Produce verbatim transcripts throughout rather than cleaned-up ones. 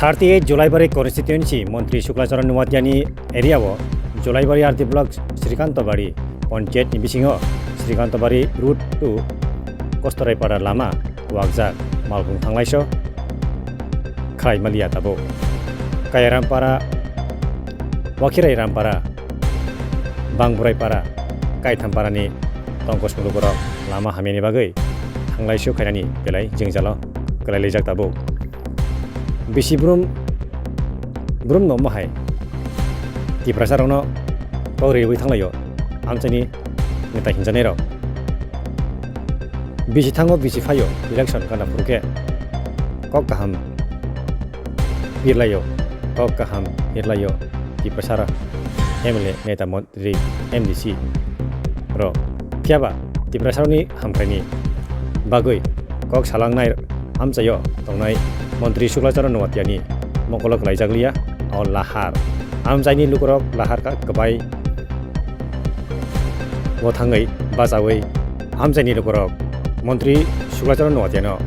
Thirty eight Julaibari constituency Montri Sukla Charan Nuatia ni area o Julaibari R D block Srikanto Bari panchayat ni bisingo Srikanto Bari road to Kostoraipara lama wakjak malkhung thanglaiso khlai maliya tabuk. Kairam para, Wakhirai Rampara, Bangburai Para, Kaitham Parani tongkosong lukurok lama hamyani bagwi thanglaisu khainani belai jwngjalo kwlailaijak tabuk. Bisi brum, brum no mohai Tiprasarokno kok riwi thanglaio amchaini neta hinjanairok. Bisi thango bisi phaio election gana phuru khe kok kaham pirlaio, kok kaham pirlaio Tiprasara M L A neta montri M D C rok. Phiya ba Tiprasarokni hamkraini bagwi kok salangnai amchaio tongnai Montri Sukla Charan Nuatiani mokolo kwlaijak liya o lahar. Amchaini lukurok lahar ka-, kwbai o thangwi bachaui amchaini lukurok Montri Sukla Charan Nuatiano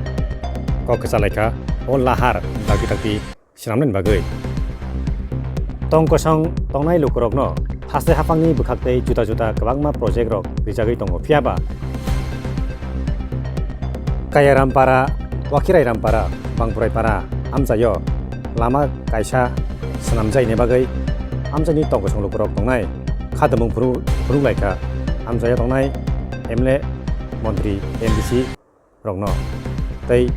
kok kwchalaikha o lahar dakti dakti swnamnani bagwi. Tong kosong tongnai lukurokno haste haphangni bwkhaktwi juda juda kwbangma project rok rijagwi tongo, phiya ba Kayarampara, Wakirairampara, Bangpuraipara amchaio lama kaisa swnamjaini bagwi amchaini tong kosong lukurok tongnai khatumung phuru-, phunuk laikha amchaio tongnai M L A, montri, M D C rokno tei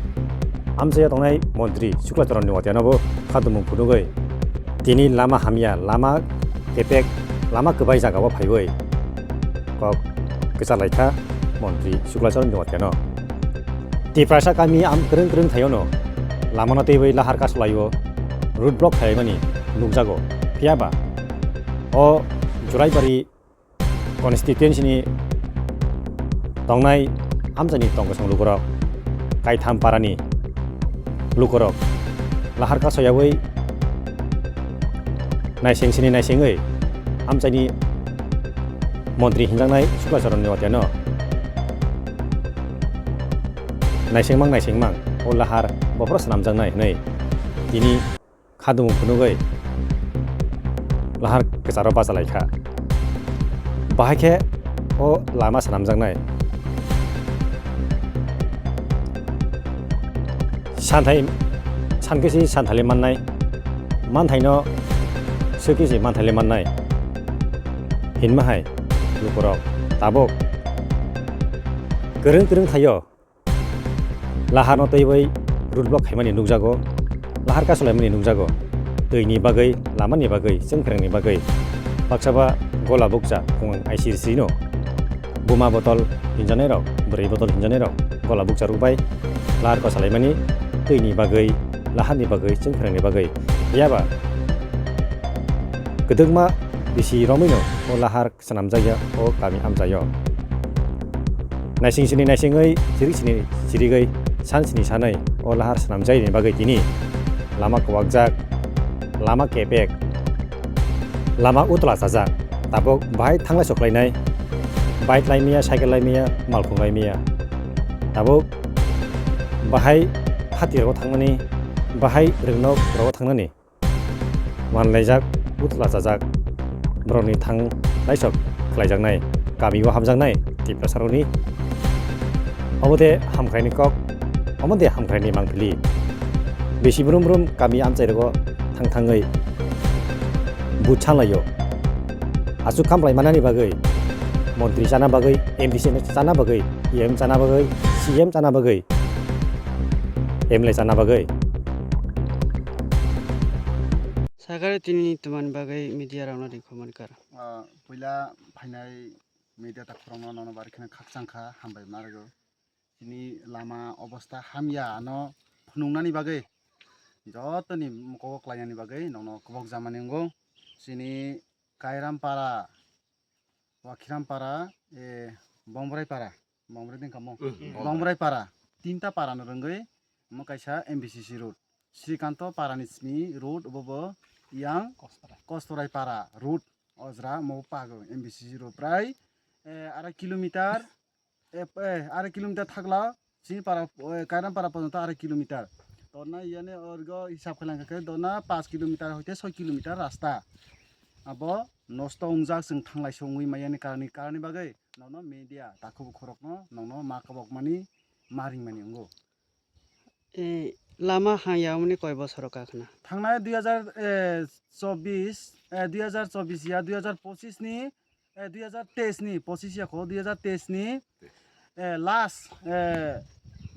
amchaio tongnai montri Sukla Charan Nuatiano bo khatumung phunugwi tini lama hamya, lama kepek, lama kwbai jagao phaiwi kok kwchalaikha montri Sukla Charan Nuatiano. Tiprasa kami am kwrwng kwrwng thaiono lamano twiwi lahar kasulaio road block khaimani nukjago, phiya ba o Julaibari constituency ni tongnai amchaini tong kosong lukurok, Kaitham parani lukurok lahar kasoyaui naising sini naisingwi amchaini montri hinjaknai Sukla Charan Nuatiano naisingmang naisingmang o lahar bophoro swnamjaknai hwnwi tini khatumung phunugwi lahar kwcharo bachalaikha. Bahai khe o lama swnamjaknai. Santhai, sankhe si santhali mannai, manthaino swkhe si manthaili mannai hinma hai lukurok tabuk kwrwng kwrwng thaio. Laharno twiwi road block khaimani nukjago, lahar kasulaimani nukjago. Twini bagwi, lamani bagwi, chwngphrengni bagwi baksa ba gola bukcha khungang aisirsi no buma botol hinjanai rok, bwrwi botol hinjanai rok gola bukcha rukbai lahar kasulaimani twini bagwi, laharni bagwi, chwngphrengni bagwi. Phiya ba kwdwkma bisi romwi no o lahar swnamjakya o kami amchaio. Naising sini naisingwi, chirik sini chirigwi, san sini sanwi o lahar swnamjakni bagwi tini lama kwbakjak, lama kepek, lama utla chajak. Tabuk bahai thanglai soklainai, bike laimaya, cycle laimaya, malkhung laimaya. Tabuk bahai hatirogo thangnani, bahai rwngnok rogo thangnani. Manlaijak, utla chajak, borokni thang laisok khlaijaknai, kamio hapjaknai Tiprasarokni. Omo de hamkraini kok, omo de hamkraini mangpili. Bisi brum brum kami amchairogo thang thangwi vote sanlaio. Aswk khamlai manani bagwi, montri chana bagwi, M D C chana bagwi, E M chana bagwi, C M chana bagwi, M L A chana bagwi. Sakari tini twmani bagwi media rokno ringkho mankar. Ah, puila phainai media takhorokno nono bari kheno khakchang kha, hambai ma rwgo. Chini lama obostha hamya ano phunuknani bagwi jotoni mukogo klainani bagwi nono kubok jamani wngo. Chini Kairampara, Wakhirampara, eh, Bongbraipara, Bongbraipara. Bongbraipara, tinta para no rwngwi omo kaisa M B C C road. Srikanto parani simi road obo bo yang Kostorai. Kostorai para road ojra mo pago M B C C road prai, eh, arai kilometer, eh, eh, arai kilometer thakla sini para, eh, Kairam para porjonto arai kilometer. Dona iyani orgo hisab khalang khe dona paanch kilometer hoite soi kilometer rasta. Abo nosto wngjak, chwng thanglai songwi maya ni karani, karani bagwi nono media takhuk bukhuk rokno nono ma kabok mani, ma ring mani wngo. E, lama hamya wngmani koi bosor o kakhna? Thangnai dui hajar, eh, chobbish, eh, dui hajar chobbish ya, dui hajar pochis ni, eh, dui hajar teis ni, pochis ya kho, dui hajar teis ni, eh, last, eh,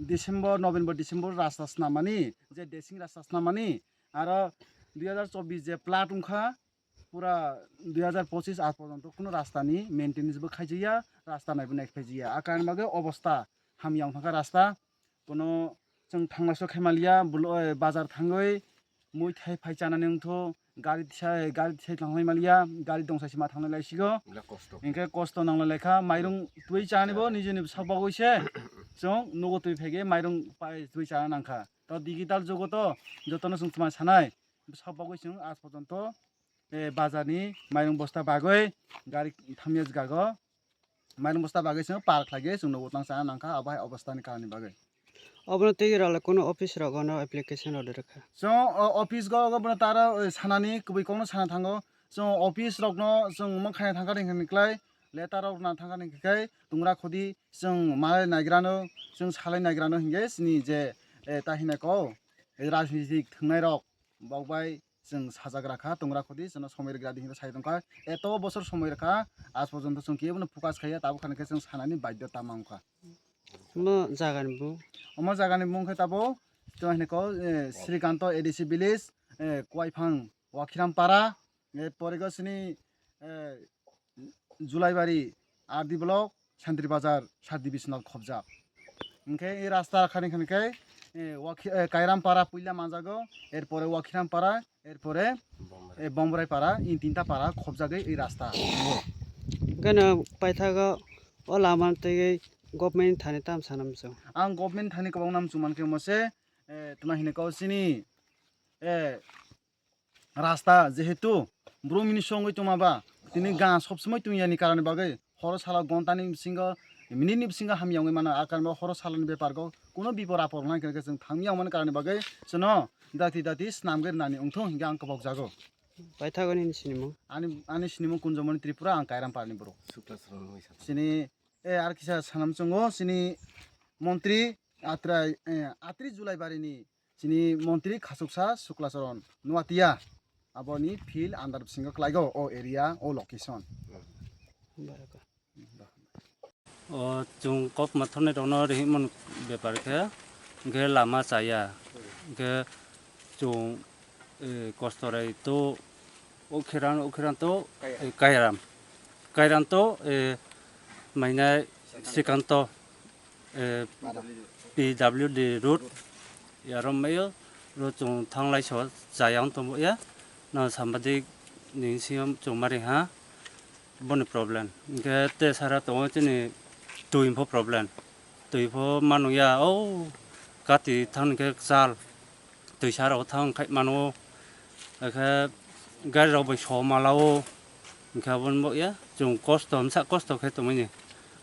December, November, December rasta snamani, je desing rasta snamani, aro dui hajar chobbish je plat wngkha, pura dui hajar pochis aaj porjonto kuno rasta ni maintenance bo khaijakya, rasta naibo naiphaijakya. A karon bagwi obosta hamya wngkha rasta. Kuno chwng thanglaso khaimaliya, bulo, eh, bazar thangwi mui thai phai chanani wngthu, gari thai, gari thai thanglai maliya, gari dongsa sima thanglai laisigo. Bla kosto. Hinkhe kosto nanglai laikha, mairung twi chani bo nijini sak bagwi se chwng nugo twi phege mairung pai twi chana nangkha. To digital jugo to jotono chwng chuma sanai. Sak bagwi chwng aaj porjonto, eh, bazar ni mairung bosta bagwi gari thamya jwkha go. Mairung bosta bagwi chwng par khlai khe chwng nugo tang chana nangkha, abo hai obosta ni karon ni bagwi. Obono twi rwla kuno office rogo no application rw rwkha. Chwng o office go, go bono taro, eh, sanani kubui kokno sana thango. Chwng office rokno chwng omo khaina thangkha hwnkhe ni klai, letter rok rwna thangkha hwnkhe khai tungra khudi chwng malai naigrano, chwng salai naigrano hinkhe chini je, eh, ta hina ko, eh, rajnitik thwngnairok bokbai chwng sajagra kha, tungra khudi chwngno somoi rwgra di hinwi sai tongkha. Eto bosor somoi rwkha, aaj porjonto chwng kebono focus khaiya, tabuk hwnkhe chwng sanani baidhyota mankha. Omo jagani bung? Omo jagani bung khe tabuk chwng hino ko, eh, Srikanto A D C village, eh, Kuaiphang Wakhiram para, eh, pore go chini, eh, Julaibari R D block, Santri Bazar sub divisional khobjak. Hinkhe e rasta khani khani khe, eh, Wakhi-, eh, Kairam para puila manjago, erpore Wakhiram para, erpore, eh, Bombrai para, in tinta para khobjagwi e rasta. Gana paithago o lama twi government thani tam sanam chwng. Ang government thani kwbang nam chwng mankhe mose, eh, tuma hini kau chini, eh, rasta jehetu brum ni songwi tongma ba tini ga sob somoi tong yani karani bagwi horo sala gonta ni bisingo minute ni bisingo hamya wngwi mano, a karani bagwi horo sala ni bepar go kuno bipor apor wngna hwnkhe chwng thangya wngmani karani bagwi chwngno dati dati swnamgwi rwnani wngthung hinkhe ang kwbok jago. Paithago nini sinimung? Ani, ani sinimung Kunjomoni Tripura, ang Kairam parni borok. Sukla Saran wngwi sa. Chini, eh, ar kisa sanam chwngo, chini montri Atrai, eh, Atri Julai barini chini montri khasuksa Suklacharan Nuatia aboni field under bisingo klaigo o area, o location. O chwng kok mathornai rokno rihimon bepar khe, hinkhe lama chaya, hinkhe chwng, eh, kostorai to, o khiran, o khiran to, eh, Kairam, Kairam to, eh, mainai Srikanto, eh, P W D road, yarom mayo, ro chwng thanglai so chaya wng tongbo ya, no sambadik ni siyam chwng mari ha. Boni problem. Hinkhe te sara tongo chini twi pho problem. Twi pho manung ya, o kati thang hinkhe chal. Twi sara o thang khai mano. Hinkhe gari rok bai so mala o. Hinkhe aboni bo ya, chwng kosto, msa kosto khe tongmani.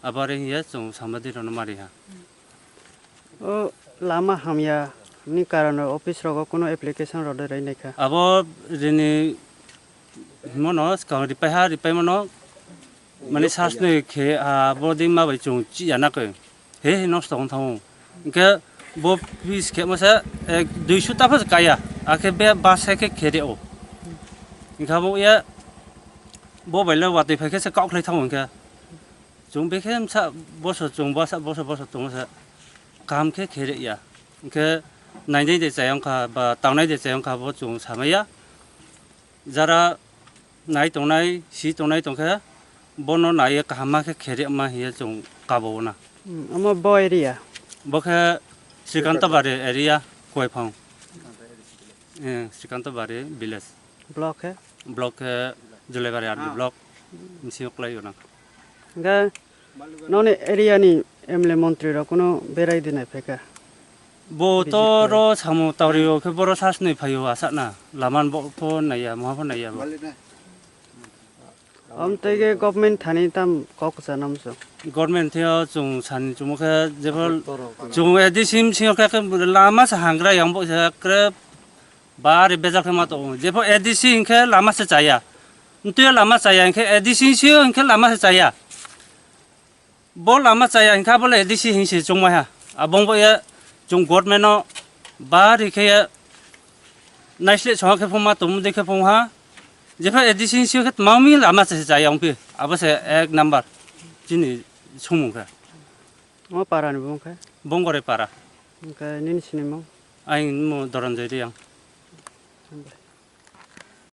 Abari hiya chwng samadi rokno mari ha. O lama hamya ni karano office rogo kuno application rode rai naikha. Abo rini himono swkang ripai ha, ripai mano mani sasnoi khe abo dei ma bai chwng chiya na khe he he nosto wng thango. Hinkhe bo pis khe masa ek duisu ta pha kaya, akhe be bus hai khe khere o. Hinkhe abo ya bo bai le watwi phai khe se kok khlai thango hinkhe. Chwng bekhe msa boso chwng basa boso boso tongo sa kaham khe khere ya. Hinkhe nainai de chayang kha ba tangnai de chayang kha bo chwng samaya. Jara nai tongnai, si tongnai tongkhe bono naiye kaham ma khe khere ma hiye chwng kabo na. Hmm, omo bo area? Bo khe Srikantobari area, Koiphang. Eh, Srikantobari village. Block khe? Block khe Julaibari R D block. Bisingo kwlai o nang. Hingke noni area ni M L A montri rok kuno berai dinai phaikha? Bo to B J P ro samung tawri o khe boro sasnoi phaio asakna. Laman bo pho naiya, moha pho naiya bo. Om tege government thani tam kok sanam so. Government thio chung sani chumo khe jebol chung A D C sim sio khe khe lama sa hangra yang bo sa kre bari bejak khe ma to. Jepho A D C hinkhe lama se chaya. Ntuya lama chaya hinkhe A D C sio hinkhe lama se chaya. Bo lama chaya hinkha bole A D C hinsi chungmai ha. Abong bo ya chung government no bari khe ya naisle chong khe phung ma tum de khe phung ha. Jepha A D C hinsi khe mami lama se chaya ongpi. Abo se ek number chini sumung khe. O para ni bung khe? Bongore para. Hingkhe nini sinimung? Aing mo Doranjai Riang.